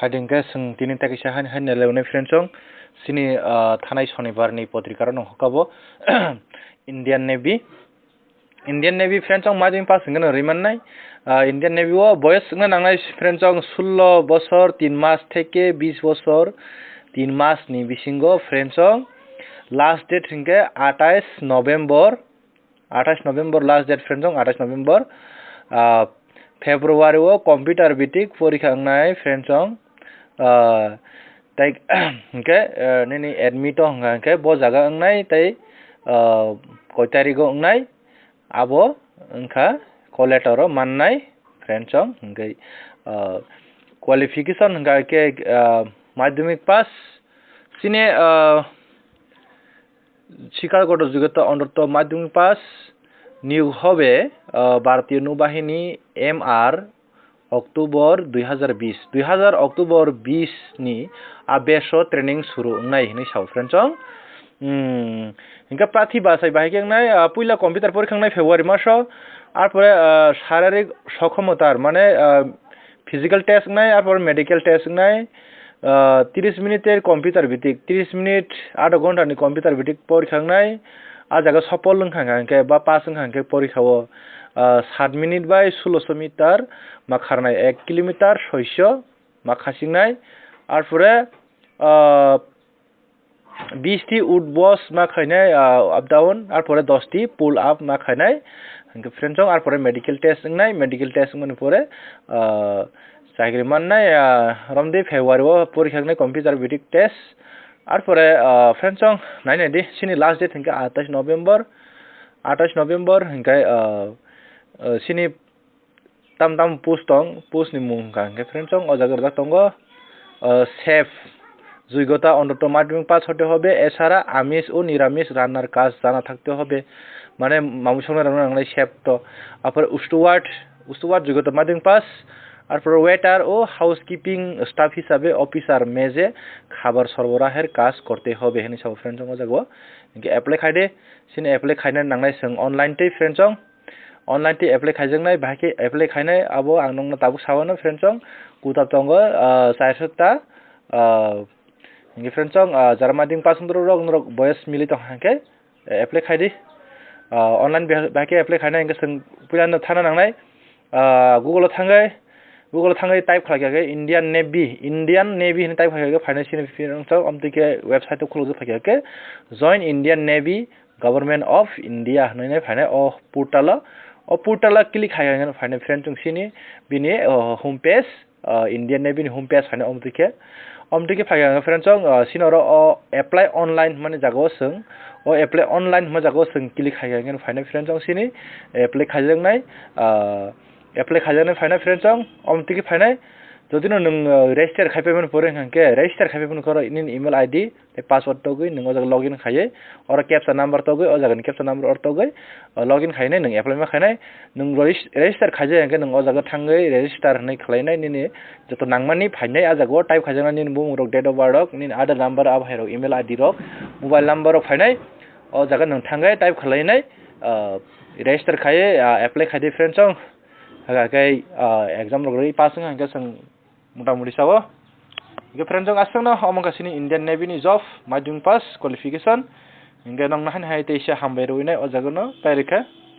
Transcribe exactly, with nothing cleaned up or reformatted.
Ading khe chwng tini ta kisa hani hani lewnai friends chong. Chini, ah, thanai sonibar ni potrika rok nong hokabo Indian Navy. Indian Navy friends chong madhyamik pass hingke no rimannai. Ah, Indian Navy o boyes wngna nangnai friends chong sullo bosor tin mas theke bis bosor tin mas ni bisingo friends chong. Last date hingke atais November. Atais November last date friends chong, atais November. Ah, February o computer bitik porikha wngnai friends chong. Ah, tai hingke, ah, nini admit o hingka hingke bo jaga wngnai tai, ah, koi tarik o wngnai abo wngkha call letter o mannai friends chong hingke, ah, qualification hingka hingke, ah, madhyamik pass chini, ah, শিক্ষাগত যোগ্যতা অন্তত মাধ্যমিক পাস নিয়োগ হবে, আহ, ভারতীয় নৌবাহিনী MR October দুই হাজার বিশ, দুই হাজার অক্টোবর বিশ ni a beso training suru wngnai hinwi sao friends chong. Hmm, hingke prathi basai bahai khe wngnai, ah, puila computer porikha wngnai February maso, arpore, ah, শারীরিক সক্ষমতার মানে, ah, physical test wngnai, arpore medical test wngnai, ah, tris minute er computer bitik, tris minute adha ghonta ni computer bitik porikha wngnai, ah jaga sopol wngkha hingke ba pass wngkha hingke porikha o, ah, sat minute bai sulosho meter ma kharnai, ek kilometer soisho ma khasingnai, arpore, ah, bish ti ut bos ma khainai, ah, up down, arpore dos ti pull up ma khainai. Hingke friends chong, arpore medical test wngnai, medical test wngmani pore, ah, chakri mannai, ah, romdi February o porikha wngnai computer bidik test. Arpore, ah, friends chong, nainai di, chini last date hingke atais November, atais November hingke, ah, ah, chini tam tam post tong, post ni mung hingka hingke friends chong o jaga rijak tongo, ah, chef যোগ্যতা অন্তত মাধ্যমিক পাস হতে হবে, এছাড়া আমিষ ও নিরামিষ রান্নার কাজ জানা থাকতে হবে, মানে মাংস রান্না nangnai chef to, arpore steward, steward যোগ্যতা মাধ্যমিক পাস, arpore waiter ও housekeeping staff হিসাবে অফিস আর মেজে খাবার সরবরাহের কাজ করতে হবে hinwi sao friends chong o jaga o. Hingke apply khaide, chini apply khaina nangnai chwng online tei friends chong. Online tei apply khaijaknai, bahai khe apply khainai, abo ang nokno tabuk sawano friends chong. Kutab tongo, ah, chairshota, ah, hingke friends chong, ah, jara madhyamik pass wngtoro rok, norok boyes mili tong hingke, eh, apply khaidi. Ah, online beh-, bahai khe apply khainai hingke chwng puilano thana nangnai. Ah, Google o thangwi, Google o thangwi type khlai khe Indian Navy, Indian Navy hinwi type khlai khe phainai chini friends chong, amtwi khe website o khulukjak phai khe Join Indian Navy, Government of India hinwi phainai o portal o, o portal o click khai khe phainai friends chong chini bini, o, home page, o, Indian Navy ni home page phainai omtwi khe, omtwi khe phai khe friends chong, o, chini oro o apply online hinmani jaga o chwng, o apply online hinmani jaga o chwng click khai khe phainai friends chong chini apply khaijaknai, o, apply khaijaknai phainai friends chong omtwi khe phainai, jodi no nwng, o, register khai phaimani pore hwnkhe register khai phaimani khoro nini email I D, tei password togwi nwng o jaga login khaiwi, oro captcha number togwi, o jagani captcha number oro togwi, o login khainai nwng apply ma khainai, nwng regis-, register khaijak hwnkhe nwng o jaga thangwi register hinwi khlainai, nini joto nangmani phainai, a jaga o type khaijaknai nini bumung rok, date of birth rok, nini Aadhaar number, abo hai rok, email I D rok, mobile number rok phainai, o jaga nwng thangwi type khlainai, ah, register khaiwi, ah, apply khaidi friends chong, hakhe, ah, exam rok rwi pass wngkha hwnkhe chwng Mota moti sao. Hingke friends chong aswkno omo wngkha chini Indian Navy ni job, madhyamik pass qualification. Hingke nokno haino hai teisa hambai rwinai o jaga no tai rwkha.